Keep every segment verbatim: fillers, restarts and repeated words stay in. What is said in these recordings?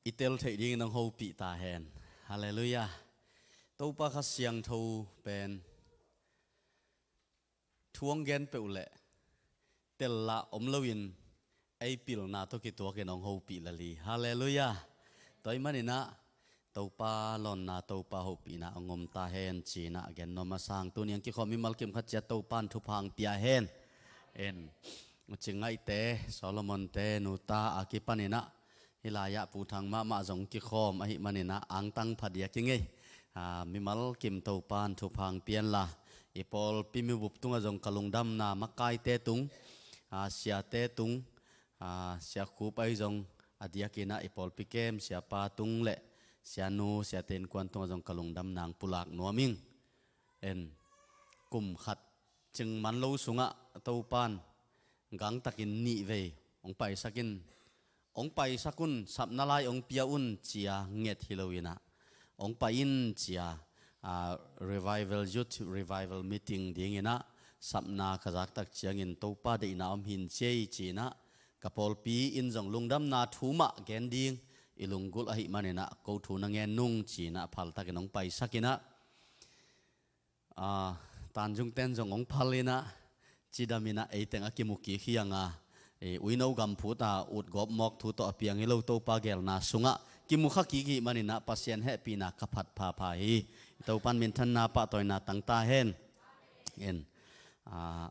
i tel theih dingin hong hopih ta hen. Halleluiah. Topa Kha Siangtho pen thu hong gen peuh leh tel lah om loin ei pilna tawh kituakin hong hopih lel hi. Halleluiah. Tua ahih maninah Topa lawnna, Topa hopihna hong om ta hen ci-inah gen nuam a sang. Tuni hong kikhawm mimal kim khat ciat Topa in thupha hong pia hen. En. Cing Ngaihte, Solomon-te, nuta a kipaninah hih lai-ah Pu Thang mahmah zong kikhawm ahih maninah angtang phadiak i ngei. Aa, mimal kim Topa in thupha hong pia inla, i pawlpi mibup tungah zong ka lungdamna, makaite tung, aa, siate tung, aa, Sia Khup ahi zong a diakinah i pawlpi kem siapa tung le sianu, siate innkuan tungah zong ka lungdamna hong pulak nuam ing. En, kum khat cing man lo sungah Topa in gangtakin nih vei hong paisak in, hong paisak un, sapna lai hong pia un ci-a nget hi loinah, hong pai in ci-a, aa, revival, youth revival meeting dinginah sapna ka zak tak ciangin Topa deihna om hi in ci ei ci-inah, ka pawlpi in zong lungdamna thu mah gen ding i lunggulh ahih maninah ko thu na ngen nung ci-inah phaltakin hong paisakinah, aa, Tanjung ten zong hong phal inah, cidaminah eiteng a kimu kik hi a nga, e, uino gam phut a utgawp mawk thu tawh a piang hi lo, Topa geelna sungah kimu kha kik hih maninah Pasian hehpihna ka phat phapha hi. Topa in minthanna, pahtawina tang ta hen. En, aa,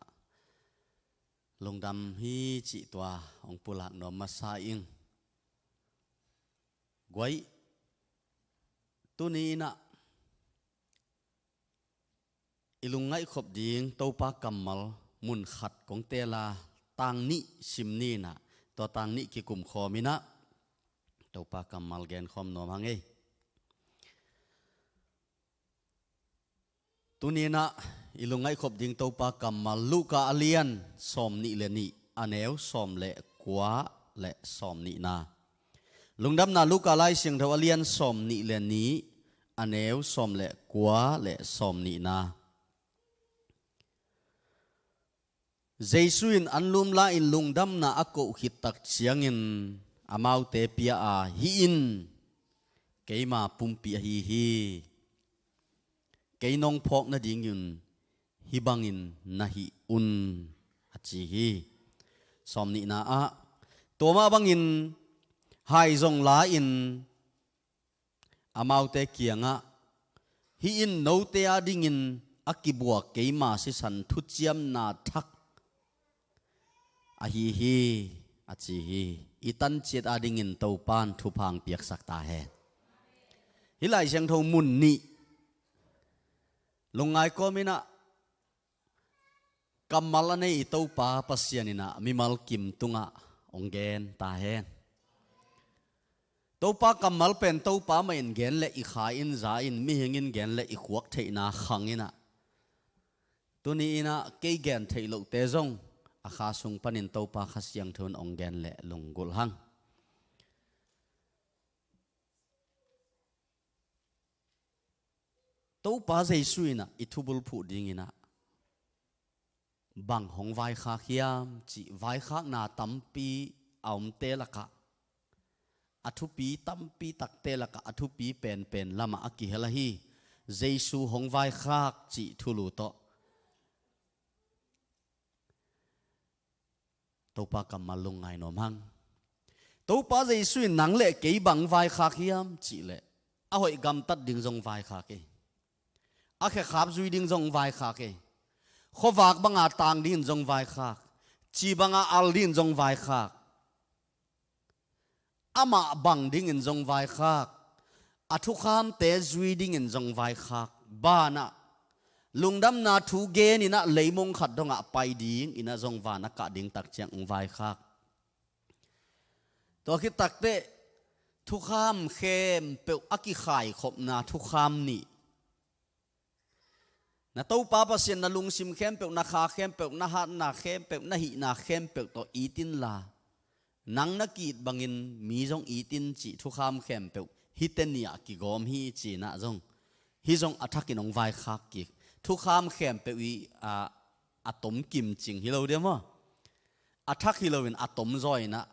lungdam hi cih tua hong pulak nuam masa ing. Guai, tuni inah i lungngaihkhop ding Topa kammal mun khat kong teel a, tang nih sim ni inah, tua tang nih kikumkhawm inah Topa kammal genkhawm nuam hang ei. Tuni inah i lungngaihkhop ding Topa kammal Luka a lian sawmnih le nih, a neu sawm le kua le sawmnihna. Lungdamna Luka Lai Siangtho a lian sawmnih le nih, a neu sawm le kua le sawmnihna. Jesu in anlum la-in lungdamna a koh khit tak ciangin amaute pia a, "Hih in keima pumpi ahi hi. Kei nong phawk nadingin hih bangin na hih un," a ci hi. Sawmnihna ah, tua mah bangin hai zong la-in amaute kiangah, "Hih in note adingin a kibuak keima sisan thuciamna thak ahi hi," a ci hi. I tanciat adingin Topa in thupha hong piaksak ta hen. Hih Lai Siangtho mun nih lungngai kawm inah kammal a nei i Topa Pasian inah mimal kim tungah hong gen ta hen. Topa kammal pen Topa mah in gen le i kha in za in, mihing in gen le i khuak theihna khang inah, tuni inah kei gen theih lohte zong a kha sung panin Topa Kha Siangtho in hong gen le lunggulh hang. Topa Jesu inah i thubulphuh dinginah bang hong vaikhak hiam cih vaikhakna tampi a omte lakah, a thupi tampi takte lakah a thupi penpen lamah a kihel ahi Jesu hong vaikhak cih thulu tawh Topa kammal lungngai nuam hang. Topa Jesu in nang le kei bang vaikhak hiam cihleh, a hoih gamtat ding zong vaikhak hi. A khekhap zui ding zong vaikhak hi. Khuavak banga tang dingin zong vaikhak. Ci banga al dingin zong vaikhak. Amah bang dingin zong vaikhak. A thukhamte zui dingin zong vaikhak. Banah lungdamna thu geninah leimong khat dongah pai dinginah zong van a kah ding tak ciang hong vaikhak. Tua khit takteh thukham khempeuh a kikhaikhopna thukham nih. Na Topa Pasian na lungsim khempeuh, na kha khempeuh, na hatna khempeuh, na hihna khempeuh tawh it inla, nang na ki-it bangin mi zong it in cih thukham khempeuh hihte nih ah kigawm hi cinah zong, hih zong a thakin hong vaikhak kik. Thukham khempeuh i, a, a tom kimcing hi lo dia maw? A thak hi loin a tom zaw inah,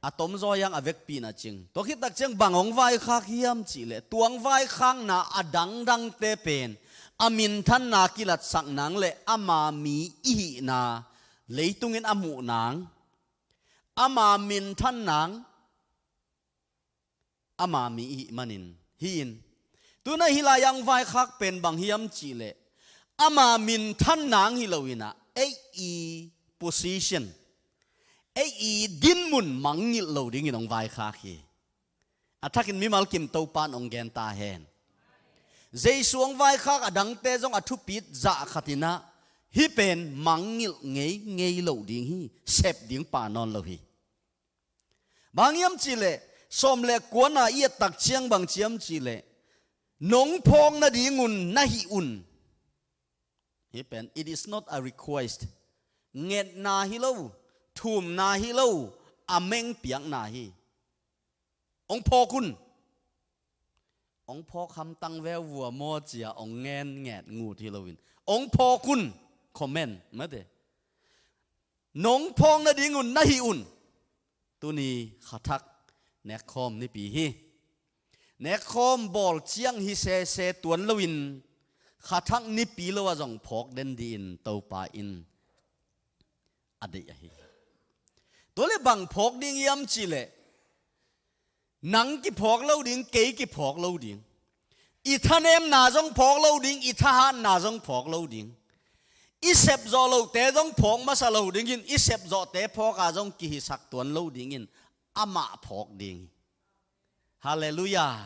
A tomzaw hiang a vekpi na cing. Tua khit tak ciang bang hong vaikhak hiam cih leh, tua hong vaikhakna a dangdangte pen a minthanna kilatsak nang le ama mi i hihna, leitungin a muh nang, ama minthan nang, ama mi i hih manin hi in. Tu-in ah hih lai-ah hong vaikhak pen bang hiam cih leh, ama minthan nang hi lo-in ah, ei i position, ei i dinmun mangngilh lo dingin hong vaikhak hi. A thakin mimal kim Topa in hong gen ta hen. Jesu hong vaikhak a dangte zong a thupit zah khat in ah, hih pen mangngilh ngeingei lo ding hi, sep ding pha nawn lo hi. Bang hiam cih leh, sawm le kuana i et tak ciang bang ci hiam cih leh, nong phawk nadingun na hih un. Hih pen, it is not a request. Ngetna hi lo, thumna hi lo, a mengpiakna hi. Hong phawk un. Hong phawk hamtang veu vua maw ci-a hong ngen nget ngut hi loin, hong phawk un, comment mate. Nong phawk nadingun na hih un. Tuni kha thak nekkhawm nipi hi. Nekkhawm bawl ciang hi sese tuan loin, kha thak nipi lo-ah zong phawk den dingin Topa in a deih ahi. Tua leh bang phawk ding hiam cih leh, nang kiphawk lo ding, kei kiphawk lo ding. I thanemna zong phawk lo ding, i thahatna zong phawk lo ding. I sepzawh lote zong phawk masa lo dingin, i sepzawhte phawk a zong kihisak tuan lo dingin, amah phawk ding hi. Halleluiah.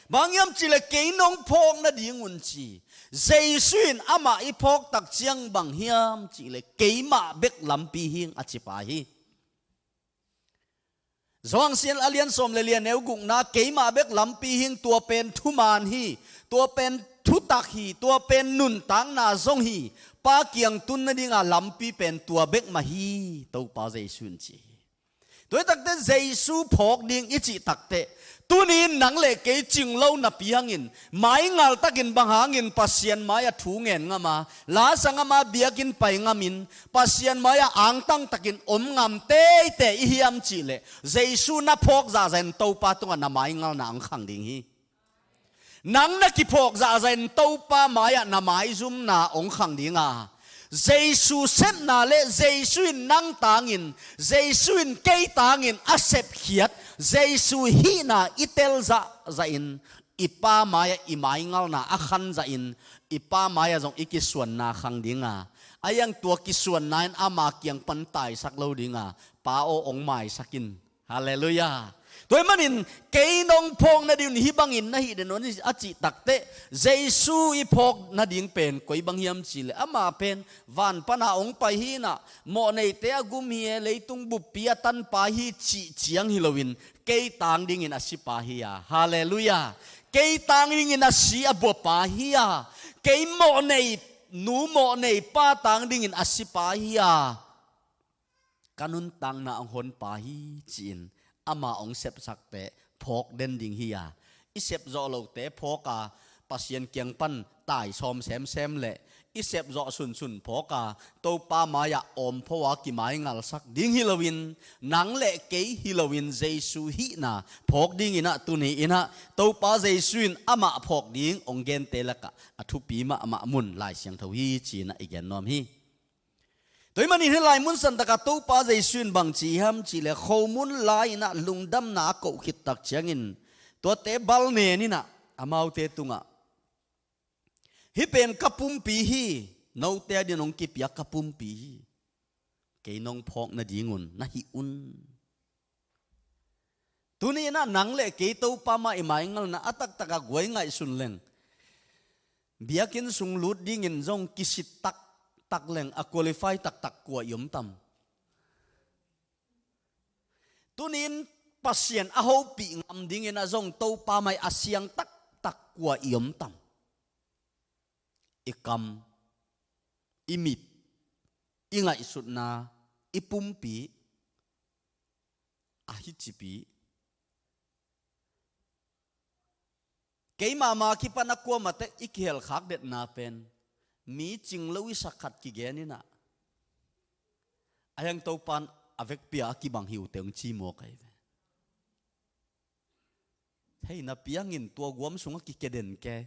Bang hiam cih leh kei nong phawk nadingun ci. Jesu in amah i phawk tak ciang bang hiam cih leh, keimah bek lampi hi ing a ci pa hi. Johan sial a lian sawm le li a neu gukna, keimah bek lampi hi ing, tua pen thuman hi, tua pen thutak hi, tua pen nuntakna zong hi, Pa kiang tun nadinga lampi pen tua bek mah hi, Topa Jesu in ci hi. Tua hi takteh Jesu phawk ding i cih takteh, tuni in nang le kei cing lo napi hangin, maingal takin bang hangin Pasian mai-ah thu ngen ngam a, la sa ngam a, biakinn pai ngamin, Pasian mai-ah angtang takin om ngam teitei i hiam cih leh, Jesu na phawk zahzah in Topa tungah na maingalna hong khang ding hi. Nang na kiphawk zahzah in Topa mai-ah na maizumna hong khang ding a, Jesu sepna le Jesu in nang tangin, Jesu in kei tangin a sepkhiat, Jesu hihna i tel zahzah in, i Pa mai-ah i maingalna a khan zah in, i Pa mai-ah zong i kisuanna khang ding a, a hiang tua kisuanna in ama kiang pan taisak lo ding a, Pa aw, hong maisak in. Halleluiah. Tua ahih manin, kei nong phawk nading un hih bangin na hih den un a cih takteh, Jesu i phawk nading pen koi bang hiam cih leh, ama pen van pana hong pai hi in ah, mawhneite a gum hi e, leitung buppi a tanpa hi cih ciang hi loin, kei tang dingin a sipa hi a. Halleluiah. Kei tang dingin a si a buapa hi a. Kei mawhnei nu mawhnei pa tang dingin a sipa hi a. Ka nuntakna hong honpa hi ci-in ama hong sepsak teh phawk den ding hi a. I sepzawh lote phawk a, Pasian kiang pan taisawm semsem le i sepzawh sunsun phawk a, Topa mai-ah awmpho a kimaingalsak ding hi loin, nang le kei hi loin Jesu hihna phawk dingin ah tuni in ah Topa Jesu in amah phawk ding hong gente lakah a thupi mahmah mun Lai Siangtho hi ci-in ah i gen nuam hi. Tua ahih manin hih lai mun santakah Topa Jesu in bang ci hiam cih leh, khomun lai-in ah lungdamna a koh khit tak ciangin, tuate balnen in ah amaute tungah, hih pen ka pumpi hi, note adingin hong kipiak ka pumpi hi. Kei nong phawk nadingun na hih un. Tuni in ah nang le kei Topa mai-ah i maingalna a taktak a guai ngaihsun leng, biakinn sung lut dingin zong kisit taktak leng, a qualify taktak kua i om tam? Tuni in Pasian a hopih ngam dingin ah zong Topa mai-ah a siang taktak kua i om tam? I kam, i mit, i ngaihsutna, i pumpi, a hi cipi. Keimahmah kipan a kuamah teh i kihelkhak detna pen, mi cing lo i sak khat kigen in ah, a hiang Topa in a vekpi-a a kibang hi uh teh hong ci mawk ahi ve. Theihna piangin tua guam sungah kikeden ke.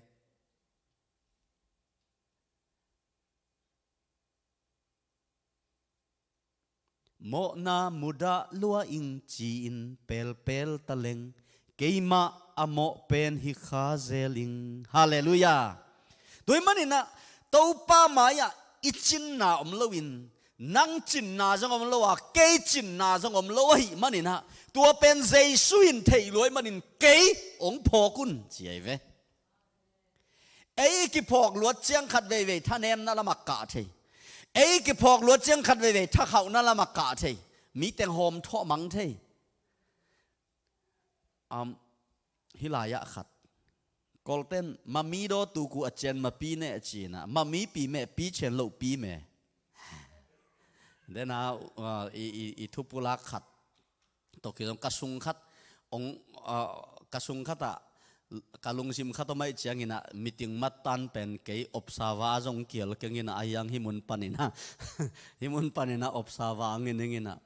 Mawhna mudah lua ing ci-in pelpel taleng, keimah a mawh pen hi kha zel ing. Halleluiah. Tua ahih maninah Topa mai-ah i cinna om loin, nang cinna zong om lo a, kei cinna zong om lo ahih maninah tua pen Jesu in theih lua ahih manin kei hong phawk un ci ahi ve. Ei kiphawk luat ciang khat veivei thanemna lamah kah thei. Ei kiphawk luat ciang khat veivei thakhauhna lamah kah thei. Mi teng hawm thawh mang thei. Um, hih lai-ah khat. Kawlten mami daw tuku a cian mapi ne a cinah mami pi meh pi cian loh pi meh. Dena uh, i, i, i thupulak khat. Tawh kizom ka sung khat ong, ah, ka sung khatah ka lungsim khat om aih cianginah meeting mattan pen kei observer a zong kial kenginah a hiang hih mun paninah hih mun paninah observer a ngininginah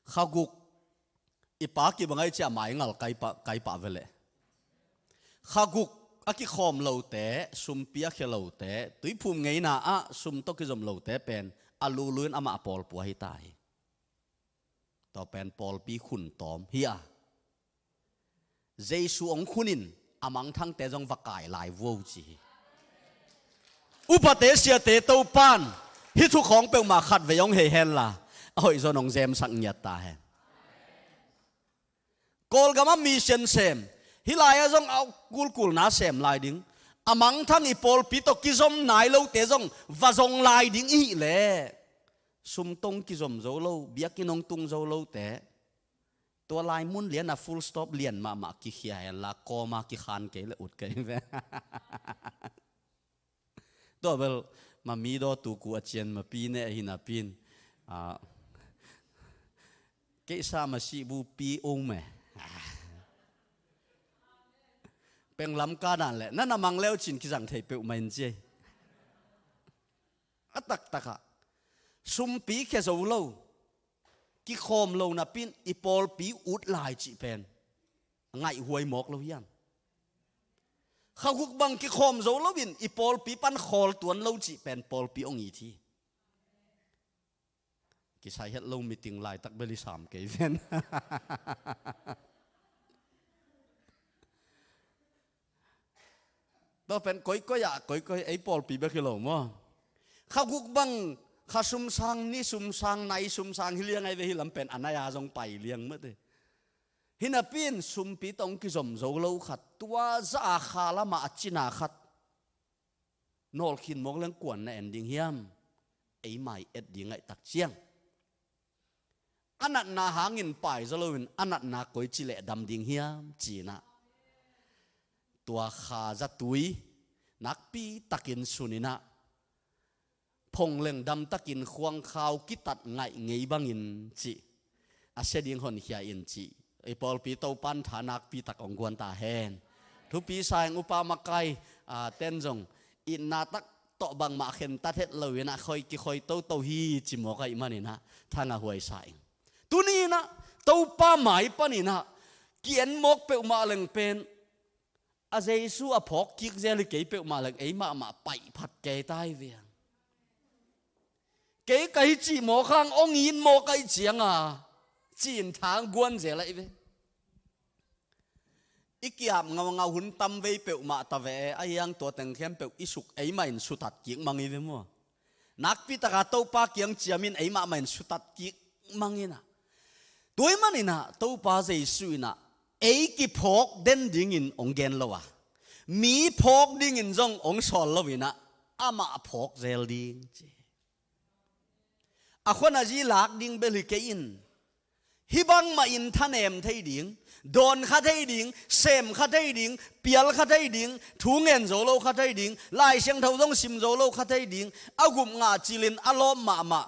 kha guk i pa kibang aih ciah mai ngal kai pah, kai pah veleh kha guk a kikhawm lote, sumpi a khia lote, tuiphum ngeina ah sum tawh kizom lote pen a luluin amah a pawlpua hi ta hi. Tua pen pawlpi khun tawm hi a. Jesu hong khunin a mangthangte zong va kai lai vuau ci hi. Upate siate Topan hih thukhawng peuhmah khat vei hong hei henla a hoih zawn hong zemsak ngiat ta hen. Kawlgam a mission sem hih lai-ah zong a kulkulna sem lai ding, a mangthang i pawlpi tawh kizom nai lote zong va zong lai ding i hih leh sum tawh kizom zo lo, biakinn hong tung zo lote tua lai mun lian a full stop lian mahmah kikhia henla kawma kikhan kei le ut kei ve. Tua bel mami daw tuku a cian mapi ne ahi napin, ah, keisa masih bu pi ung me. Penglam ka dan le na na mang leu cin kizang thei peuhmah in ci ei. A taktakah sumpi khia zo lo, kikhawm lo napin i pawlpi ut lai cih pen ngaihhuai mawk lo hiam? Kha guk bang kikhawm zo loin i pawlpi pan khawl tuan lo cih pen pawlpi hong it hi. Kisai het lo meeting laitak bel i sam kei ven. Tua pen koikoi ah koikoi ei pawlpi bek hi lo maw? Kha guk bang kha sumsang, ni sumsang, nai sumsang hi liang ai ve, hi lam pen a nai a zong pai liang mate. Hi napin sumpi tawh hong kizom zo lo khat, tua za a kha lamah a cina khat nawlkhin mawk leng kuan na en ding hiam? Ei mai et ding ngaihtak ciang a natna hangin pai zaw loin a natna koi ci leh dam ding hiam cinah tua kha zatui nakpi takin suninah phongleng damtakin khuangkhau kitat ngaih ngei bangin cih a sia ding honkhia in cih i pawlpi Topan tha nakpi tak hong guan ta hen. Thupi sa ing upa makai, ah, ten zong itna tak tawh bangmah khentat het loinah khoi kikhoi toto hi ci mawk ahih maninah thangah huai sa ing. Tuninah Topa mai paninah ki-en mawk peuhmah leng pen a Jesu a phawk kik zel hi kei peuhmah leng ei mahmah paih phat kei tai viang. Kei ka hi cih mawk hang hong it mawk ahih cianga ci-in thang guan zel ahi ve. I kiap ngaungau hun tam vei peuhmah ta ve e, a hiang tua teng khempeuh i suk ei mah in sutat kik mang hi ve maw? Nakpi taka Topa kiang ciamin ei mahmah in sutat kik mang inah. Tua ahih maninah Topa Jesu inah ei kiphawk den dingin hong gen lo a, mi phawk dingin zong hong sawl lo inah amah a phawk zel ding ci. A khuan a zi lak ding bel hi kei in, hih bangmah in thanem thei ding, dawn kha thei ding, sem kha thei ding, pial kha thei ding, thu ngen zo lo kha thei ding, Lai Siangtho zong sim zo lo kha thei ding, a gup ngah cilin a lawp mahmah,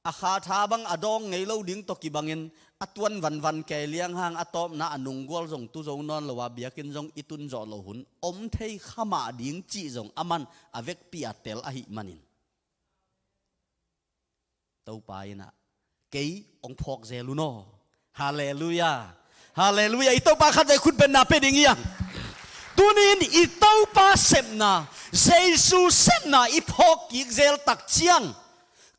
a kha tha bang a dawng ngei lo ding tawh kibangin a tuan vanvan kei liang hang a tawpna a nunggual zong tu zo nawn lo a biakinn zong i tun zawh loh hun om thei kha mah ding cih zong aman a vekpi a tel ahih manin Topa inah kei hong phawk zel un aw. Halleluiah. Halleluiah. I Topa khatvei khutbetna pia ding hi hang. Tuni-in i Topa sepna, Jesu sepna i phawk kik zel tak ciang,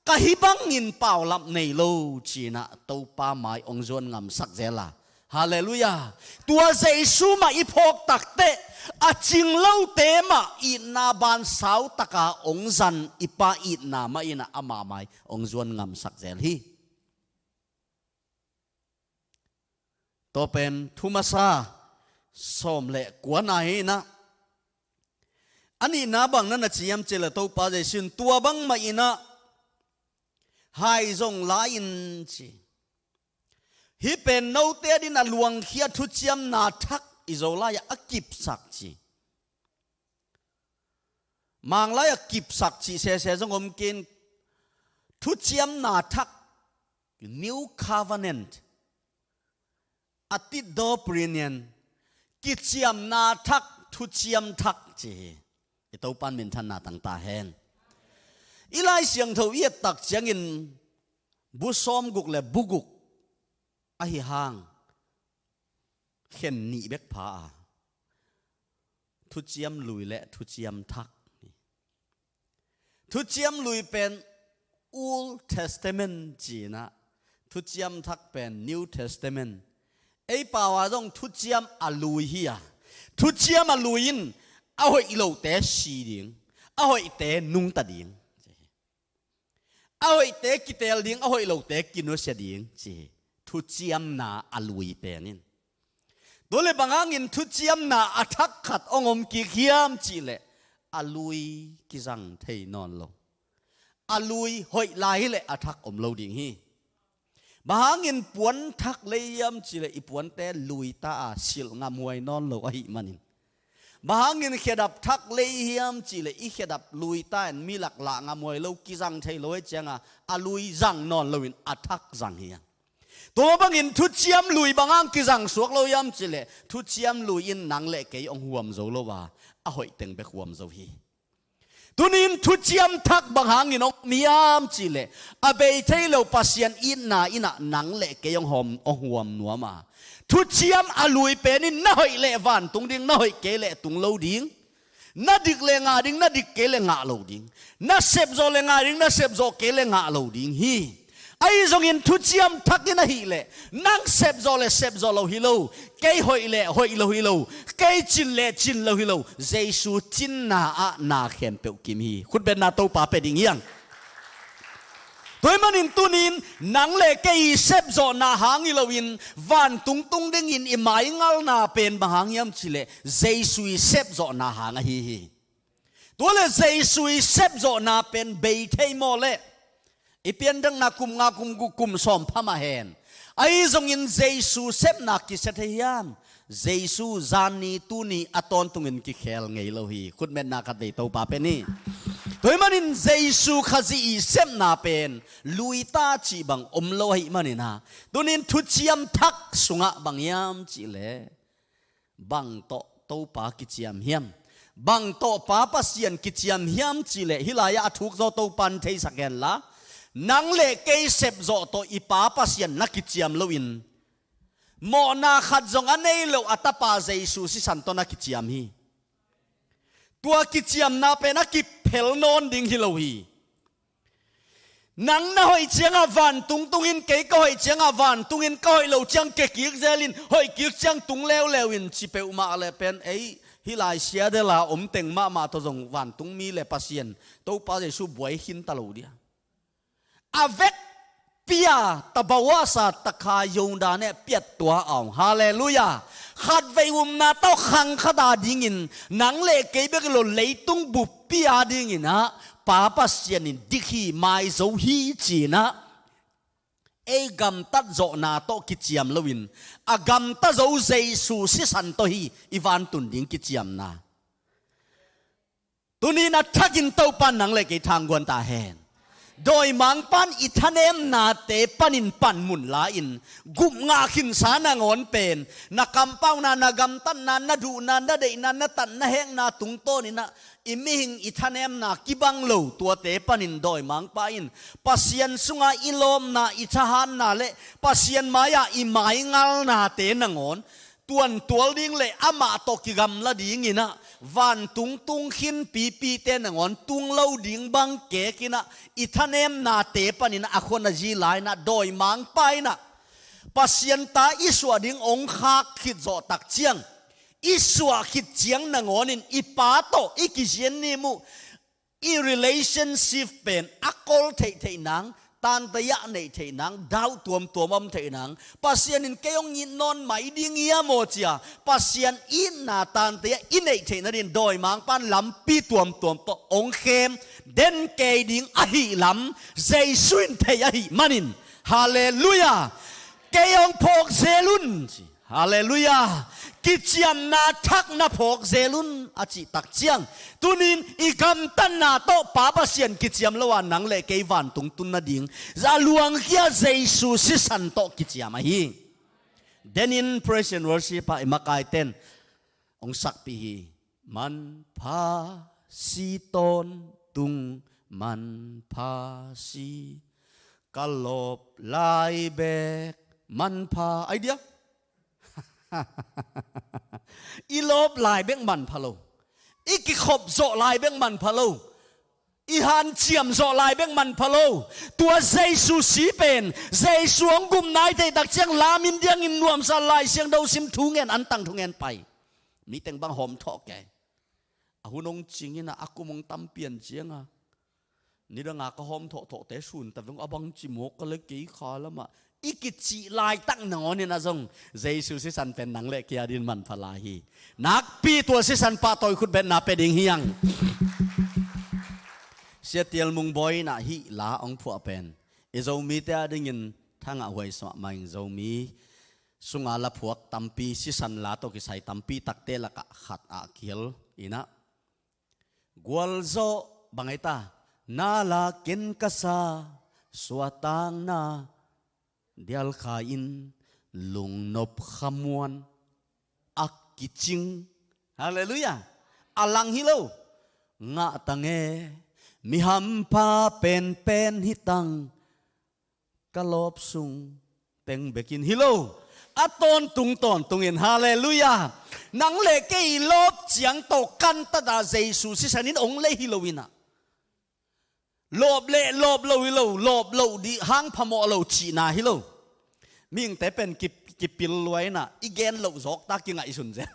ka hih bangin paulap nei lo ci-in ah Topa mai hong zuan ngamsak zel a. Halleluiah. Tua Jesu mah i phawk takteh, a cing lote mah itna ban sau taka hong zan i Pa itna mah in ah ama mai hong zuan ngamsak zel hi. Tua pen thu masa sawm le kuana hi in ah, a nihna bang na na ci hiam cih leh Topa Jesu in tua bangmah in ah, hai zong la in ci. Hih pen note adingin a luangkhia thuciamna thak i Zolai ah a kipsak ci. Manglai ah kipsak cih sese zong om kei in, thuciamna thak, New Covenant, a titdaw prinian, kiciamna thak, thuciam thak ci hi. I Topa in minthanna tang ta hen. I Lai Siangtho i et tak ciangin bu sawmguk le bu guk ahi hang khen nih bek pha a, thuciam lui le thuciam thak. Thuciam lui pen Old Testament ci-in ah, thuciam thak pen New Testament. Ei pau ah zong thuciam a lui hi a, thuciam a lui in a hoih lote si ding, a hoihte nungta ding, a hoihte kitel ding, a hoih lote kinusia ding ci hi. Thuciamna a lui pen in. Tua leh bang hangin thuciamna a thak khat hong om kik hiam cih leh, a lui kizang thei nawn lo. A lui hoih lai hi leh a thak om lo ding hi. Bang hangin puan thak lei hiam cih leh, i puante lui ta a silh ngamhuai nawn lo ahih manin. Bang hangin khedap thak lei hiam cih leh, i khedap lui ta in mi lak lah ngamhuai lo, kizang thei lo ahih ciangin a lui zang nawn loin a thak zang hi a. Tua bangin thuciam lui bang hang kizang suak lo hiam cih leh, thuciam lui in nang le kei hong huam zo lo a, a hoih teng bek huam zo hi. Tuni-in thuciam thak bang hangin hong om hiam cih leh, a bei thei lo Pasian itna in ah nang le kei hong huam, hong huam nuam a. Thuciam a lui pen in na hoih leh vantung ding, na hoih kei leh tung lo ding. Na dik leh ngah ding, na dik kei leh ngah lo ding. Na sepzawh leh ngah ding, na sepzawh kei leh ngah lo ding hi. Ahi zongin thuciam thak in ahih leh, nang sepzawh leh sepzawh lo hi lo, kei hoih leh hoih lo hi lo, kei cin leh cin lo hi lo, Jesu cinna ah na khempeuh kim hi. Khutbetna Topa pia ding hi hang. Tua ahih manin tuni-in nang le kei i sepzawhna hang hi loin, vantung tung dingin i maingalna pen bang hang hiam cih leh, Jesu i sepzawhna hang ahi hi. Tua leh Jesu i sepzawhna pen bei thei mawh leh, i pianthakna kum nga, kum guk, kum sawm pha mah hen. Ahi zongin Jesu sepna kisia thei hiam? Jesu zanni tuni a tawntungin kikhel ngei lo hi. Khutbetna khatvei Topa pia ni. Tua ahih manin Jesu Khazih i sepna pen lui ta cih bang om lo ahih manin ah, tuni-in thuciam thak sungah bang hiam cih leh, bang tawh Topa kiciam hiam? Bang tawh Pa Pasian kiciam hiam cih leh, hih lai-ah a thuk zaw Topa in theisak hen la, nang le kei sepzawh tawh i Pa Pasian na kiciam loin, mawhna khat zong a nei lo a Tapa Jesu sisan tawh na kiciam hi. Tua kiciamna pen a kiphel nawn ding hi lo hi. Nang na hoih ciangah vantung tungin, kei ka hoih ciangah vantung in, ka hoih lo ciang kia kik zelin, hoih kik ciang tung leuleu in ci peuhmah leh pen, ei, hih lai sia dela om teng mahmah tawh zong vantung mi le Pasian, Topa Jesu buai khinta lo dia. A vekpi-a tabau a sa takha yoda ne piat tua a om. Halleluiah. Khatvei upna tawh khang khat a dingin nang le kei bek hi lo, leitung buppi a dingin ah Pa Pasian in dik hi, maizo hi ci-in ah, ei gamtat zawhna tawh kiciam loin, a gamta zo Jesu sisan tawh hi i vantun ding kiciamna. Tuni-in a thakin Topa in nang le kei thangguan ta hen. Dawimangpa'n i thanemnate panin panmun la-in, gup ngah khinsa nangawn pen, na kampauna, na gamtatna, na duhna, na deihna, na tatna, hekna tungtawnin ah, i mihing i thanemna kibang lo tuate panin dawimangpa in Pasian sunga i lawpna, i thahatna le Pasian mai-ah i maingalnate nangawn tuantual ding le amah tawh kigamla dingin ah, vantung tung khin pipite nangawn tung lo ding bang kekin ah, i thanemnate panin ah a khuan a zi la-in ah, dawimangpa in ah Pasian ta i suah ding hong khak khit zawh tak ciang, i suah khit ciang nangawnin i Pa tawh i kizian ni muh, i relationship pen a kol theihtheih nang, tantaya neih theih nang, dau tuamtuam om theih nang, Pasian in kei hong it nawn mai ding hiam aw cia, Pasian itna tantaya i neih theih nadin dawimangpa'n lampi tuamtuam tawh hong khem den kei ding ahih lam Jesu in thei ahih manin, Halleluiah, kei hong phawk zel un ci. Halleluiah. Kiciamna thak na phawk zel un a cih tak ciang, tunin i gamtatna tawh Pa Pasian kiciam lo a, nang le kei vantung tun nading a luangkhia Jesu sisan tawh kiciam ahi. Denin praise and worship ah i makaite'n hong sakpih hi. Manpha si tawntung, manpha si, ka lawp lai bek manpha. Ai dia. I lawp lai bek manpha lo. I kikhop zawh lai bek manpha lo. I hanciam zawh lai bek manpha lo. Tua Jesu si pen, Jesu hong gupna i theih tak ciang lamin diangin nuamsa, Lai Siangtho sim, thu ngen, antang thu ngen pai. Mi teng bang hawm thawh kei. A hun hong cingin ah, a kum hong tam pian ciang a, nidang a ka hawm thawhthawhte sun ta veng, a bangci mawk ka le kei kha lamah i kicih laitak nangawnin ah zong Jesu sisan pen nang le kei a dingin manpha lai hi. Nakpi tua sisan pahtawi khutbetna pia ding hi hang. Sia Tial Mung Bawi in ah hih la hong phuah pen i Zomite a dingin thangah huai sa mahmah ing. Zomi sunga la phuak tampi, sisan la tawh kisai tampi takte lakah khat ah kihel in ah, gualzawh bang ei ta, na la ken ka sa, suahtakna dialkha in, lungnop khamuan a kicing. Halleluiah. A lang hi lo. Ngah tang e, mi hampha penpen hi tang, ka lawp sung teng bekin, hi lo. A tawntung tawntungin, halleluiah. Nang le kei i lawp ciang tawh kantat a Jesu sisan in hong lei hi lo in ah, lawp le lawp lo hi lo, lawp loh dih hang phamawh lo cihna hi lo. Mihingte pen ki, kipil luai in ah, i gen loh zawkta kingaihsun zel.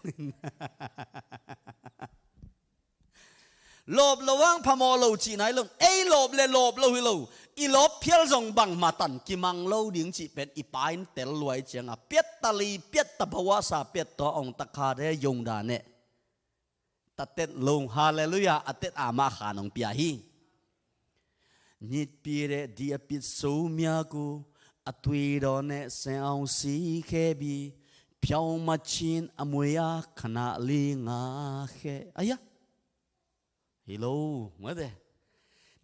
Lawp lo hang phamawh lo cihna hi lo. Ei lawp le lawp lo hi lo. I lawp phial zong bangmah tan kimang lo ding cih pen i Pa in tel luai ciang a, piatta li, piatta bawasa, piatta hong takha de yongda ne. Ta tet lo, halleluiah, a tet a mah khan hong pia hi. Nitpi de dia pit so miaku, a tui dawn ne se au si khe bi, piau machin a muia khana li nga khe. Aya. Hi lo, mate.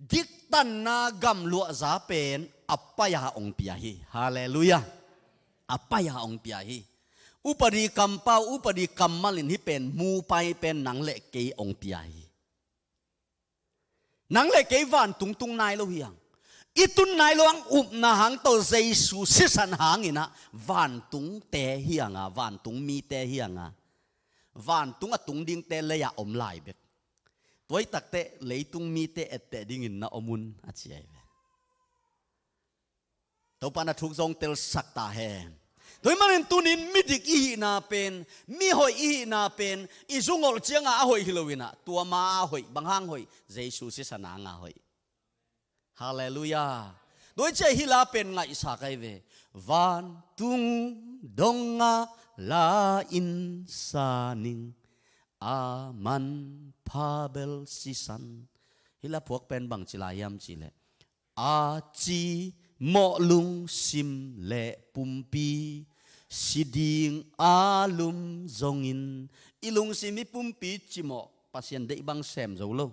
Diktanna gamluahza pen a pai-a hong pia hi. Halleluiah. A pai-a hong pia hi. Upadi kampau, upadi kammal in hih pen, mu pai pen nang le kei hong pia hi. Nang le kei vantung tung nai lo hi hang. I tun nai lo hang, upna hang tawh Jesu sisan hangin ah, vantungte hi hang a, vantung mite hi hang a, vantung a tung dingte lei-ah om lai bek. Tua hi takteh leitung mite etteh dingin na om un a ci ahi ve. Topa na thuk zong telsak ta hen. Tua hi manin tunin midik i hihna pen, mihoih i hihna pen, i zungolh cianga a hoih hi lo in ah, tua ma a hoih, bang hang hoih, Jesu sisan hanga hoih. Halleluiah. Tua hi ciah hih la pen ngaihsak ahi ve. Vantung donga la in sa ning, a manpha bel sisan. Hih la phuak pen bangci lai hiam cihleh, a cimawh lungsim le pumpi, si ding a lum zongin, i lungsim i pumpi cimawh, Pasian deih bang sem zo lo.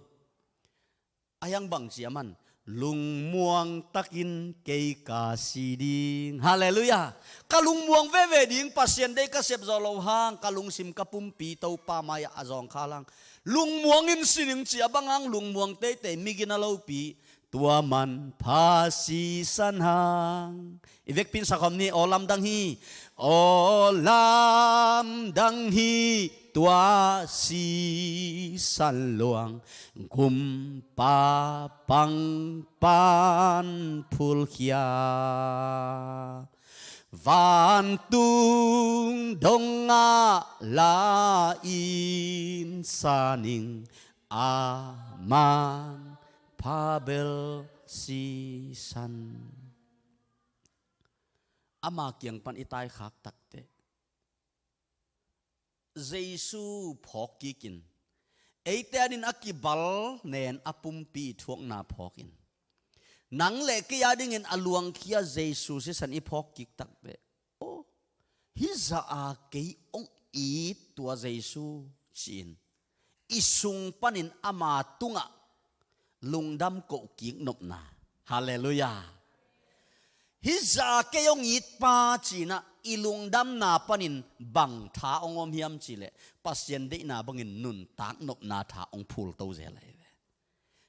A hiang bangci a man, lungmuang takin kei ka si ding. Halleluiah. Ka lungmuang veve ding, Pasian deih ka sep zawh loh hang ka lungsim ka pumpi Topa mai-ah a zawngkhal hang. Lungmuangin si ning ci a bang hang, lungmuang teitei, migina lopi, tua manpha sisan hang. I vekpi in sakhawm ni. Aw lamdang hi, aw lamdang hi tua sisan luang, gumpa pangpan phulkhia. Vantung dongah la in sa ning, a manpha bel sisan. Ama kiang pan i taikhak takteh, Jesu phawk kikin, eite adingin a kibal nen a pumpi i thuakna phawkin, nang le kei adingin a luangkhia Jesu sisan i phawk kik takteh, aw, hih zah a kei hong it tua Jesu ci-in i sung panin ama tungah lungdam koh kik nopna. Halleluiah. Hih zah a kei hong it pa ci-in ah i lungdamna panin bang tha hong om hiam cih leh, Pasian deihna bangin nuntak nopna tha hong phulto zel ahi ve.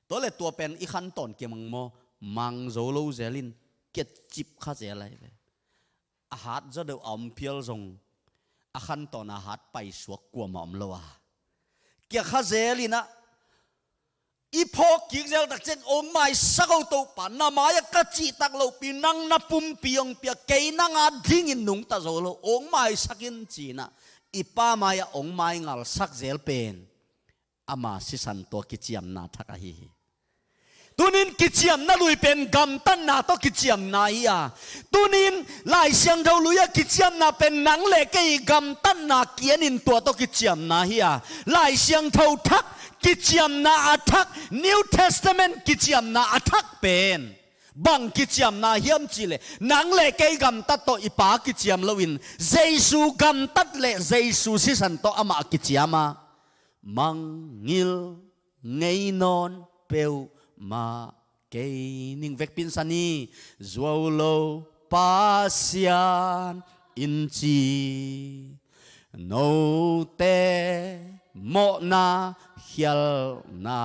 Tua le tua pen i khantawn kimang maw, mang zo lo zel in, kiacip kha zel ahi ve. A hat zaw deuh a om phial zong, a khantawn a hat paisuak kuamah om lo a, kia kha zel in ah, i phawk kik zel tak ciang, hong maisak o Topa, na mai-ah ka cihtak lohpi nang na pumpi hong pia, kei nang adingin nungta zo lo, hong maisak in ci-in ah i Pa mai-ah hong maingalsak zel pen ama sisan tawh kiciamna thak ahi hi. Tunin kiciamna lui pen gamtatna tawh kiciamna hi a, tunin Lai Siangtho lui-ah kiciamna pen nang le kei gamtatna kianin tua tawh kiciamna hi a, Lai Siangtho thak, kiciamna a thak, New Testament kiciamna a thak pen bang kiciamna hiam cih leh, nang le kei gamtat tawh i Pa kiciam loin, Jesu gamtat le Jesu sisan tawh amah kiciam a, mangngilh ngei nawn peuhmah kei ning. Vekpi in sa ni. Zuau lo Pasian in ci, note mawhna khialhna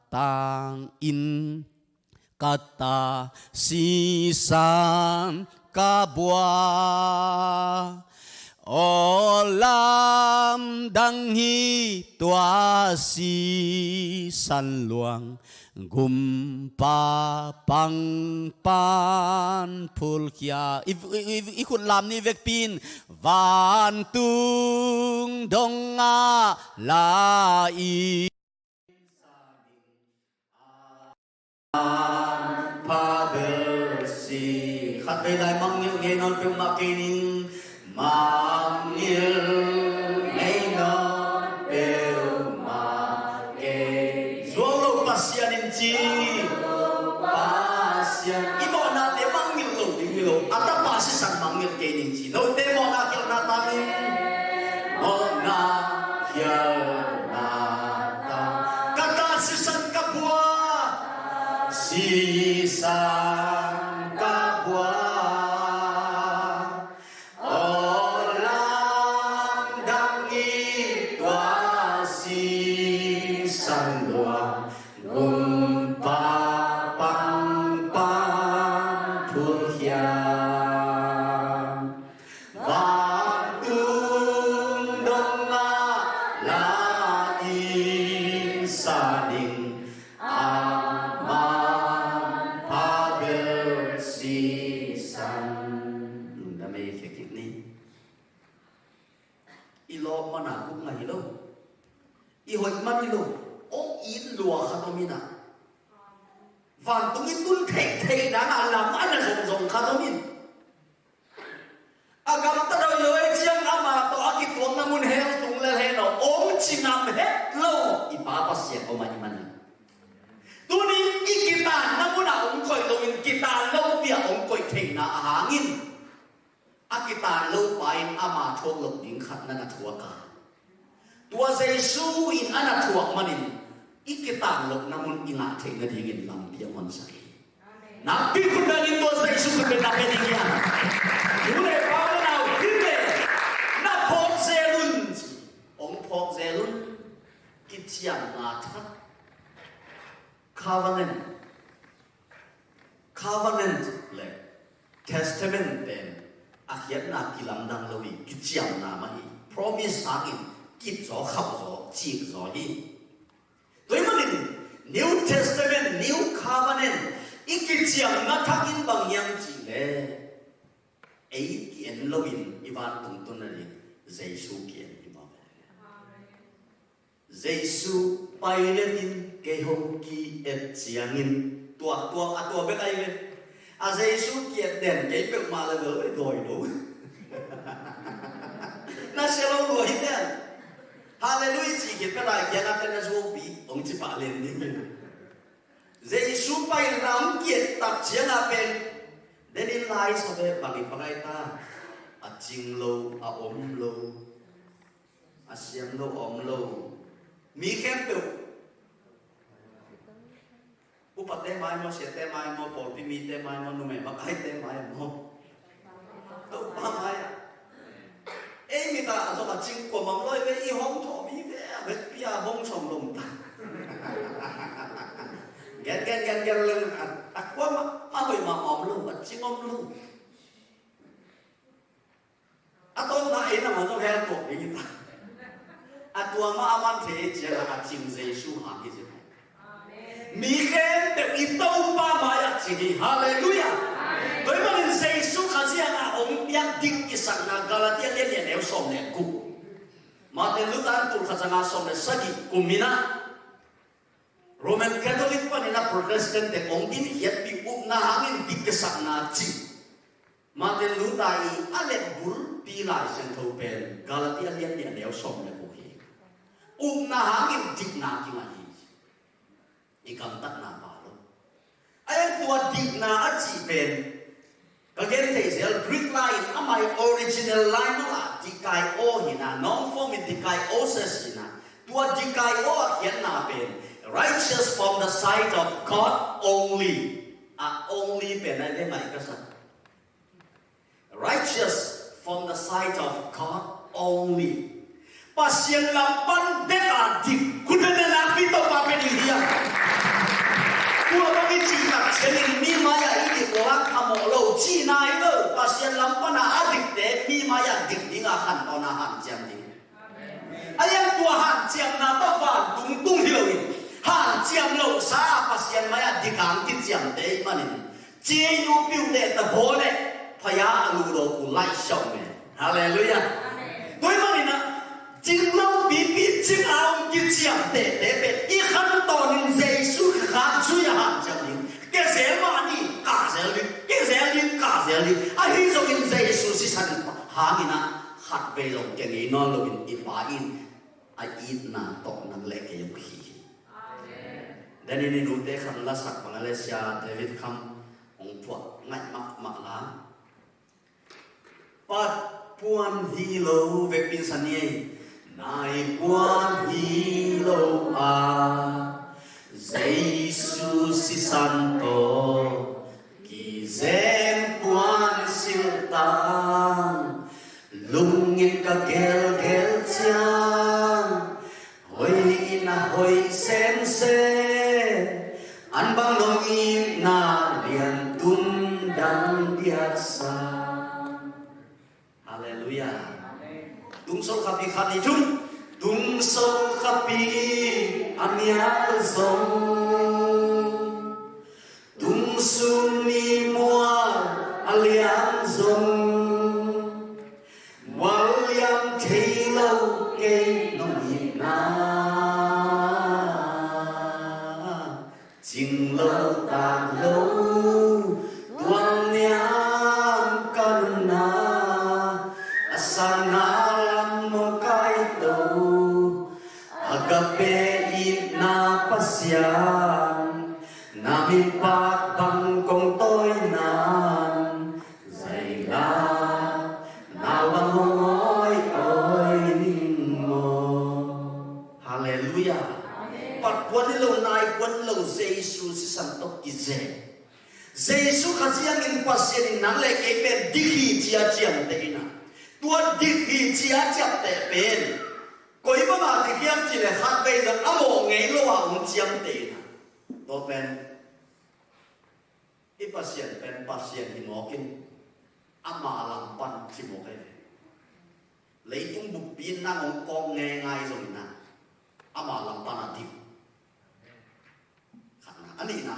tangin ka ta sisan ka bua. Aw lamdang hi tua sisan luang, gumpa pangpan phulkhia. I, i, i, i khut lam ni vekpi in, vantung dongah la in, pha bel si. Khatvei lai, mangngilh ngei nawn peuhmah kei ning. Mangngilh ngei nawn peuhmah kei. Zuau lo Pasian in ci. Pasian, i mawhnate mangngilh lo ding hi lo, a Tapa sisan mangngilh kei ning ci. Note mawhna khialhna tangin, mawhna khialhna tang, ka ta sisan ka bua. Sisan ka bua. Aw lamdang hi tua sisan luang, gumpa pangpan phulkhia. Vantung dongah la in sa ning, a manpha bel sisan. Lungdam ei, khekik ni. I lawp man a guk ngah hi lo, i hoih man hi lo, hong it lua khat om in ah, vantung i tun theihtheih dan a lam a na zongzong khat om in, a gamta doh lo ei ciang amah tawh a kituakna mun hell tung lel hen aw, hong ci ngam het lo i Pa Pasian om ahih manin, tuni i kitaanna mun ah hong koih loin kitaan lo pi-a hong koih theihna a hangin, a kitaan lo pa in ama thuak loh ding khat na na thuak a, tua Jesu in a na thuak manin i kitaan lohna mun i ngah theih nadingin lampi a honsak hi. Nakpi khut bengin tua Jesu khut beng na pe ding hiam? U le pa le nau, hi le, na phawk zel un. Hong phawk zel un. Kiciamna thak. Covenant. Covenant le testament pen a khiatna kilamdang lo hi, kiciamna mah hi. Promise hangin kip zaw, khauh zaw, cik zaw hi. Tua ahih manin New Testament, New Covenant i kiciamna thak in bang hiam cih leh, ei ki-en loin i vantung tun nading Jesu ki-en hi mawk. Jesu Pilate in kei hong ki-et ciangin, tua, tua, a tua bek ahi ve. A Jesu ki-et den kei peuhmah le bel i dawi lo. Na sia lo lua hi den. Halleluiah ci khit phet a kiangah te na zuaupi hong ci pah lian ding. Jesu Pilate in a hong ki-et tak ciangah pen, den in lai sa ve, bang i pang ai ta? A cing lo, a om lo. A siam lo, a om lo. Mi khempeuh. Upate mai maw, siate mai maw, pawlpi mite mai maw, numei makaite mai maw? Topa mai ah. Ei mit a zong a cing kuamah om lo hi ve, i hong thawh vive a, vekpi a bong sawm lom ta. Gen, gen, gen, gen leng a, a kuamah, a hoih mah om lo, a cing om lo. A tawpna ei na man zong hel tuak ding hi ta. A tua mah a man thei ciangin a cing Jesu hang hi zi. Mi khempeuh i Topa mai-ah cing hi. Halleluiah. Tua ahih manin Jesu Khazih hangah hong piak dik kisakna Galatia lian nih a neu sawm le guk. Martin Luther in tul khat za nga sawm le sagih kum in ah Roman Catholic panin a Protestant te hong ginkhiatpih upna hangin dik kisakna ci. Martin Luther i a letbulpi Lai Siangtho pen Galatia lian nih a neu sawm le guk hi. Upna hangin dikna kingah hi. I gamtatna pa lo. A yang tua dikna a cih pen ka gen thei zel, Greek lai in amah i original lai mah la dikaio hi na, noun form in dikaiosis hi na. Tua dikaio a khiatna pen righteous from the sight of God only. A only pen a le ngai ka sa. Righteous from the sight of God only. Pasian lam pan bek a dik, khut beng na nakpi tawh pa pe ding hiam? Tua bang i cih tak ciangin mi mai-ah i dik lak a mawh lo cihna hi lo. Pasian lam pan a a dikte mi mai-ah dik ding a khantawn a hanciam ding. A yang tua hanciamna tawh vantung tung hi loin, hanciam losa a Pasian mai-ah dik hang kiciamte ahih manin, ci-in u piu le ta baw le phaya a lu lo u laih siau me. Halleluiah. Tua ahih manin ah, cing lo pipi cing a hong kiciamtehte pen i khantawnin Jesu khat zui a hanciam ding. Kezel mah ni, kahzel ding, kezel ding, kahzel ding. Ahi zongin Jesu sisan hangin ah khatvei zong kia ngei nawn loin i Pa in a itna tawh nang le kei hong hi hi. Amen. Denin i nute khang lasak bang a le Sia David Kham hong phuah ngaih mahmah la. Pat puan hi lo vekpi in sa ni ei. Nai puan hi lo a, Jesu sisan tawh kizen puan silh tang. Lungin ka gelgel ciang, hoih in a hoih semsem, an bang nong itna lian tun dang diaksa. Halleluiah. Tungsol khapi khat ni thum. Tungsol khapi a mial zong, tungsuni mual a lian zong, mual liam thei lo kei nong itna. Cing lo tak lo, tuang niam ka nunna, a sangna lam mong kai to, Agape itna Pasian, na min pak bang kong tawi nan, zai la, na wang hong awi awi ning maw. Halleluiah. Amen. Pat puan hi lo, nai puan hi lo, Jesu sisan tawh kizen. Jesu Khazih hangin Pasian in nang le kei pen dik hi ci-a ciamteh in a, tua dik hi ci-a ciamteh pen koi banga dik hiam cih leh khatvei zong a mawh ngei lo-a hong ciamteh in a, tua pen i Pasian pen Pasian hi mawk in, ama lam pan ci mawk ahi ve. Leitung buppi in nang hong kawk ngeingai zongin a, ama lam pan a dik. Khatna. A nihna,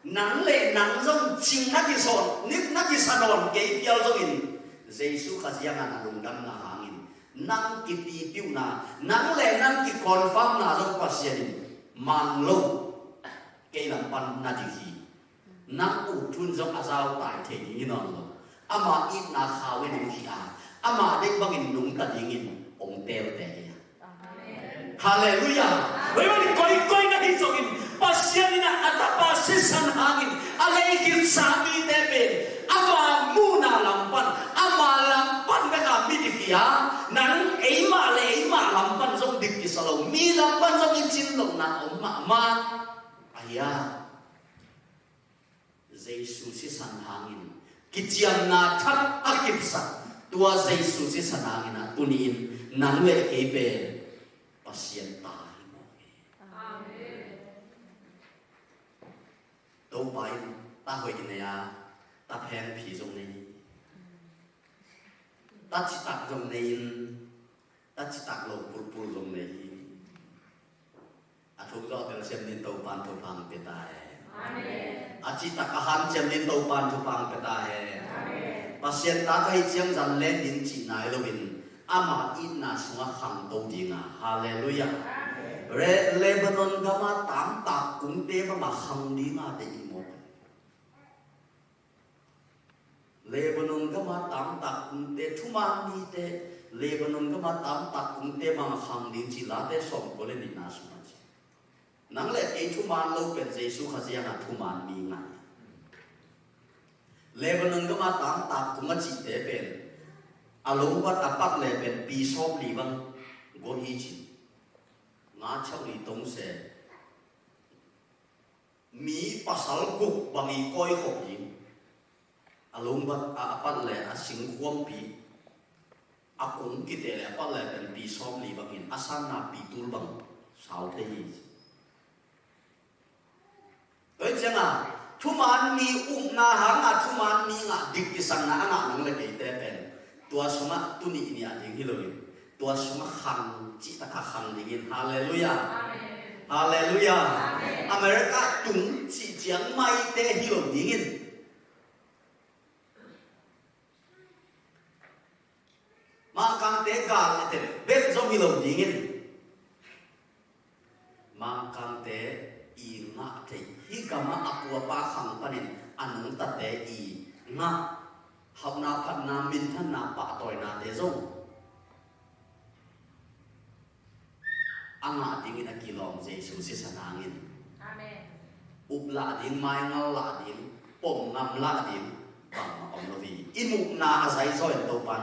nang le nang zong cing na kisawn, nik na kisa nawn kei phial zongin, Jesu Khazih hangah na lungdamna hangin nang kipipiuhna, nang le nang kiconfirmna zong Pasian in mang lo, kei lam pan na dik hi. Nang ut thu in zong a zautai thei ding hi nawn lo. Ama itna khau in hong khih a, ama deih bangin nungta dingin hong telte hi a. Halleluiah. Hoi bangin koikoi na hi zongin, Pasian in a, a tapa sisan hangin a lei khitsa mite pen ama muhna lam pan, ama lam pan bek a mi dik hi a, nang eimah le eimah lam pan zong dik kisa lo, mi lam pan zong i cin lohna om mahmah. Ahi a, Jesu sisan hangin kiciamna thak a kipsak tua Jesu sisan hangin a, tuni-in nang le kei pen Pasian ta hi mawk hi. Amen. Topa in ta hoih nei a, ta phengphi zong nei hi. Ta citak zong nei in, ta citak lo pulpul zong nei hi. A thuk zawh telsiam ding Topa'n thupha hong pia ta hen. Amen. A citak a hanciam ding Topa'n thupha hong pia ta hen. Amen. Pasian ta ka hih ciang zan len ding cih nai loin ama itna sungah khangto ding a. Halleluiah. Amen. Re-, Lebanon gama tamtak kungte bangah khang ding a deih hi mawk. Lebanon gama tamtak kungte, thuman mite, Lebanon gama tamtak kungte bangah khang ding ci, Late sawmkua le nihna sungah ci. Nang le kei thuman lo pen Jesu Khazih hangah thuman mi ngai. Lebanon gama tamtak kung a cihte pen a longbat a pat le pen pi sawmli bang gua hi ci. Nga chauh li tong se. Mi pasal guk bang i kawi khop ding. A longbat a, a pat le a singkhuampi, a kung kite le a pat le pen pi sawmli bangin a sanna pi tul bang sau thei hi. Tua hi ciangin thuman mi upna hangah thuman mi ngah dik kisakna a ngah nang le keite pen tua sungah tuni ni a ding hi loin, tua sungah khang cihtakah khang dingin. Halleluiah. Amen. Halleluiah. Amen. America tung cih ciang maite hi lo dingin. Mangkangte gal a tel bek zong hi lo dingin. Mangkangte i ngah thei, hih gamah a pu a pa khang panin a nungtate i ngah, hauhna phatna, minthanna, pahtawinate zong a ngah dingin a kilawm Jesu sisan hangin. Amen. Up lah ding, maingal lah ding, pom ngam lah ding bangmah om lo hi. I mukna a zaizaw in Topa'n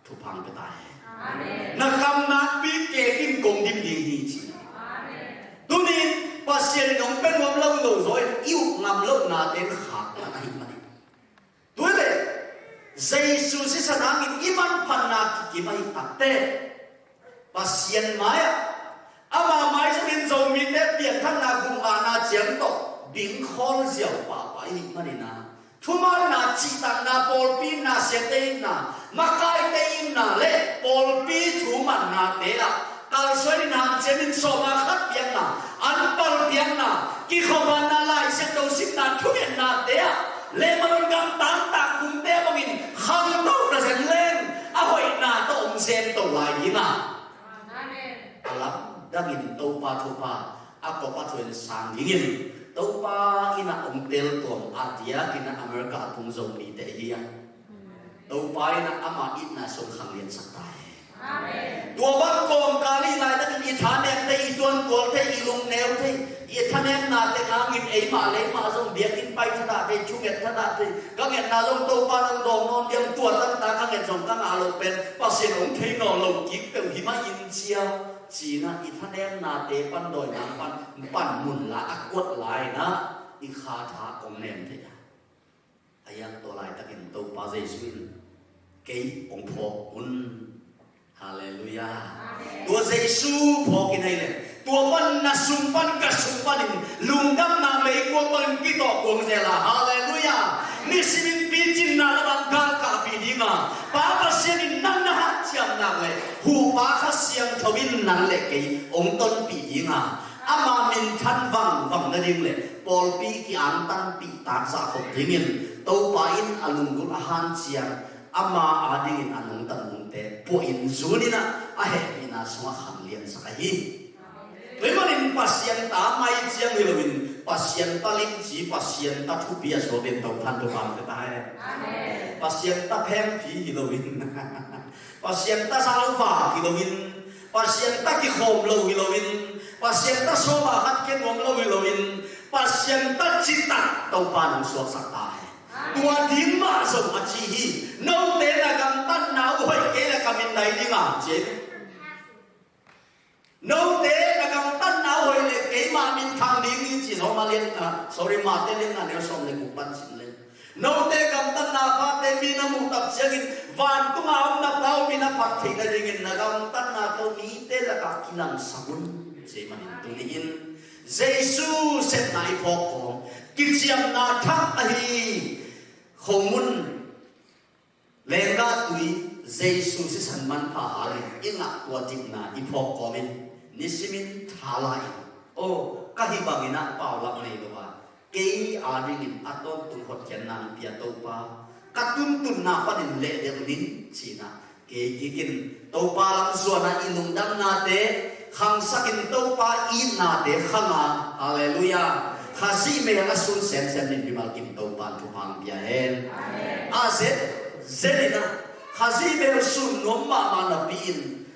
thupha hong pia ta hen. Amen. Na kam nakpi keek in kong dim ding hi ci. Amen. Tuni-in Pasian in hong pia nuam lo lo zaw in i up ngam lohnate in khakna ahih manin, tua leh Jesu sisan hangin i manphatna kikim ahih takteh Pasian mai-ah, ama mai zongin Zomite piangthakna gupna ciang tawh bingkhawl ziau pahpah ahih manin ah, thumanna, cihtakna, pawlpi itna, siate itna, makaite itna le pawlpi thumannate ah kalsuan in, hanciam in, sawma khat piakna, anpal piakna, kikhophanna, laisiangtho simna, thungetnate ah Lebanon gam tamtak kungte bangin khangto na zen leng a hoihna tawh om zen to lai ding a. Amen. A lamdangin Topa thupha a kop a thu in sang dingin, Topa in a hong teltuam a diakin a America a tung Zomite hi a, Topa in a ama itna sung khang liansak ta hen. Amen. Tua bang kawmkal i laitakin i thanem thei, i tuankual thei, i lungneu thei, i thanemna teng hangin eimah le eimah zong biakinn pai thadah thei, thunget thadah thei, ka ngetna zong Topa nong dawng nawn diam, tua tanta ka nget zong ka ngah loh pen Pasian hong thei nawn lo kik peuh hi mah in cia, ci-in ah i thanemnate pan dawina pan, pan mun la a kuat lai-in ah i kha tha kong nem thei a. Ahi hang tua laitakin Topa Jesu in kei hong phawk un. Halleluiah. Tua Jesu phawk in ahi leh tua pan na sung pan ka sung panin lungdamna meikuang bangin kitawh kuang zel a. Halleluiah. Nisimin picinna lamah galkapih ding a, Pa Pasian in nang na hanciam nak leh Huhpa Kha Siangtho in nang le kei hong tonpih ding a, ama minthan vangvang nading le pawlpi ki-angtanpih takzah khop dingin Topa in a lunggulh a hanciam, ama adingin a nungta nungte puahin zun in ah a hehpihna sungah khangliansak ahi. Tua ahih manin Pasian ta mai ciang hi loin Pasian ta limci, Pasian ta thupi a suak in Topa'n thupha hong pia ta hen. Pasian ta phengphi hi loin, Pasian ta zauvak hi loin, Pasian ta kikhawm lo hi loin, Pasian ta sawm a khat kia nuam lo hi loin, Pasian ta citak Topa'n hong suaksak ta hen. Tua ding mah zong a ci hi. Note na gamtatna uh hoih kei le ka min nai ding a, ci. Note na gamtatna uh hoih le keimah min thang ding hi, ci. Sawm a lian, ah, sorry, Mate lian nga neu sawm le guk pan sim le. Note gamtatna pha te mi na muh tak ciangin vantung a om na Pa uh min a phat theih nadingin na gamtatna tawh mite lakah kilangsak un, ci manin tuni-in Jesu sepna i phawk kawm, kiciamna thak ahi khomun, lenggah tui, Jesu sisan manpha halin i ngah tua dikna i phawk kawmin nisimin thala in, aw, ka hih bangin ah paulap nei lo a, kei adingin a tawntung hotkhiatna hong pia Topa, ka tuntunna panin lehdek ning, ci-in ah kei kikin Topa lam zuan a i lungdamnate khangsakin Topa itnate khang a, halleluiah, Khazih mel a sun semsem in mimal kim Topa'n thupha hong pia hen. A zet zet in ah Khazih mel sun nuam mahmah napi-in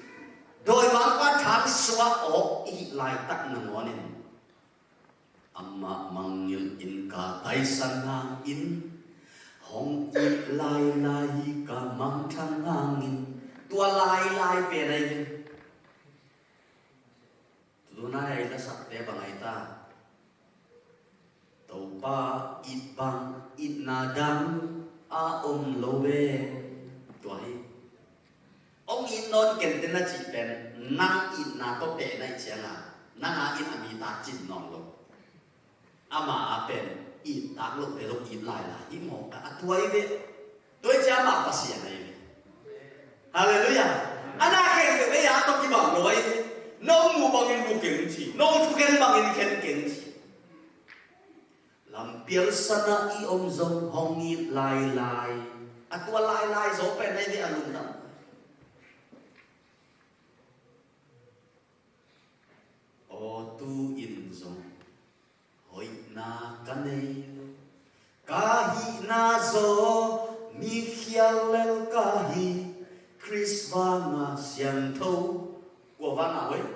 dawimangpa thang sungah awk i hih laitak nangawnin, amah mangngilh in ka taisan hangin, hong it lailai hi ka mangthang hangin, tua lailai pen ahi ve. Tunai a i lasakte bang ahi ta? Topa it bang itna dang a om lo ve. Tua hi. Hong it nawn kei inteh na cih pen nang itna tawh pehna i cianga nang a in a mi ta cin nawn lo. Ama a pen it tak lote zong it lailai hi mawk a, a tua hi ve. Tua hi ciah amah Pasian ahi ve. Halleluiah. A na khempeuh ei a tawh kibang lo ahi ve. No muh bangin mu keng ci, no thugen bangin khen keng ci. Lampial sanah i om zong hong it lailai. A tua lailai zaw pen ahi ve a lungdam. Aw, tu-in zong hoihna ka nei lo, ka hihna zaw mi khial lel ka hi. Khrist vanga siangtho, kua vanga hoih?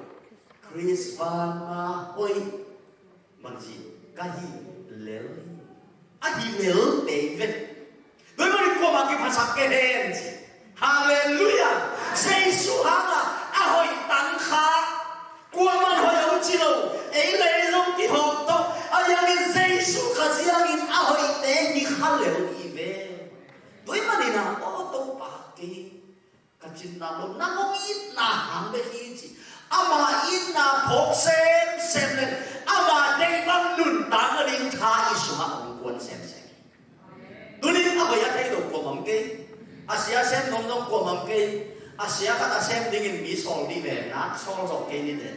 Khrist vanga hoih. Bangci ka hih lel hi. A hih lel tei ve. Tua ahih manin kuamah kiphasak kei hen ci. Halleluiah. Jesu hanga a hoih tang kha. Kuaman hoih a um ci lo. Ei le ei zong kihawm tawh a, ahi hangin Jesu Khazih hangin a hoihte hi kha lel hi ve. Tua ahih manin ah, aw Topa, kei ka cin nam lo, nang hong itna hang bek hi ci. Ama itna phawk semsem le ama deih bang nuntak nading tha i sungah hong kuan semsem hi. Tunin a hoih a thei lo kuamah om kei. A sia sem nuam zong kuamah om kei. A sia khat a sem dingin mi sawl dih ve, nak sawl zawh kei ni teh.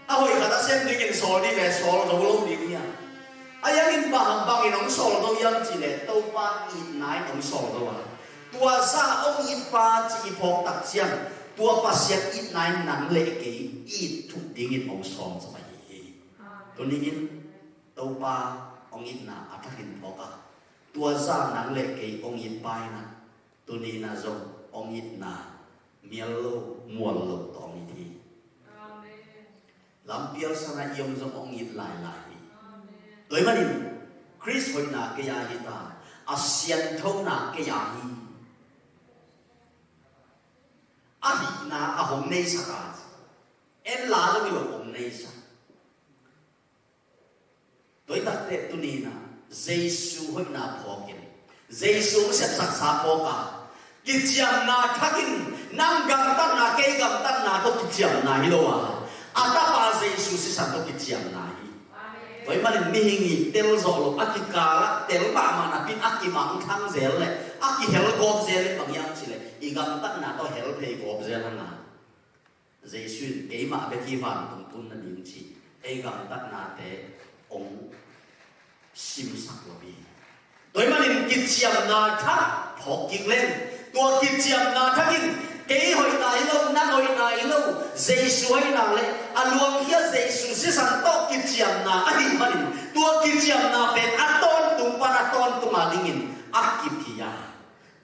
A hoih khat a sem dingin sawl dih ve, sawl zo lo ding hi a. Ahi hangin bang hang bangin hong sawl zo hiam cih leh Topa itna in hong sawl zo a. Tua zah hong itpa ci i phawk tak ciang tua Pasian itna in nang le kei i it thuk dingin hong sawm zo ahi hi. Tuni-in Topa hong itna a thakin phawk a, tua zah nang le kei hong itpa in ah tuni-in ah zong hong itna mial lo mual lo tawh hong it hi. Amen. Lampial sanah i om zong hong it lailai hi. Amen. Tua ahih manin Khrist hoihna kei a hi ta, a sianthona kei a hi. A hihna a hong neisak a, en la zong hi lo hong neisak. Tua hi takteh tuni-in ah Jesu hoihna phawkin, Jesu hong sepsaksa phawk a, kiciamna thakin, nang gamtatna, kei gamtatna tawh kiciamna hi lo a, a Tapa Jesu sisan tawh kiciamna hi. Tua ahih manin mihing i tel zawh lo, a kikal ah tel mahmah napi in a kimangthang zel leh a kihel gawp zel leh bang hiam cih leh i gamtatna tawh hel phei gawp zel hang a. Jesu in keimah bek hi vantung tun nading ci, ei gamtatnate hong simsak lo hi. Tua ahih manin kiciamna thak phawk kik leng, tua kiciamna thak in kei hoihna hi lo, nang hoihna hi lo, Jesu hoihna le a luangkhia Jesu sisan tawh kiciamna ahih manin tua kiciamna pen a tawntung pan a tawntung a dingin a kip hi a.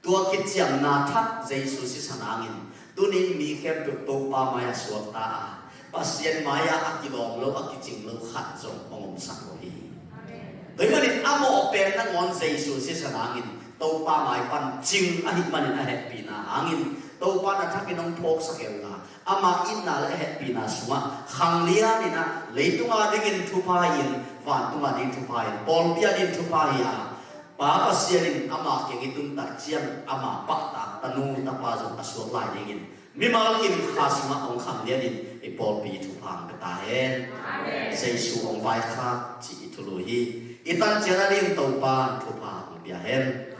Tua kiciamna thak Jesu sisan hangin tuni-in mi khempeuh Topa mai-ah suakta a, Pasian mai-ah a kilawm lo, a kicing lo khat zong hong omsak lo hi. Tua ahih manin a mawh pen nangawn Jesu sisan hangin Topa mai pan cing ahih manin a hehpihna hangin Topa na thakin hong phawksak e uh a, ama itna le a hehpihna sungah khanglian in a, leitung a dingin thupha hi-in, vantung a dingin thupha hi-in, pawlpi a dingin thupha hi a, Pa Pasian in ama kiang i tuntak ciang ama pahtak tanu tapa zong a suak lai dingin mimal kim kha sungah hong khanglian in i pawlpi thupha hong pia ta hen. Jesu hong vaikhak cih i thulu hi. I tancian a dingin Topa in thupha hong pia hen.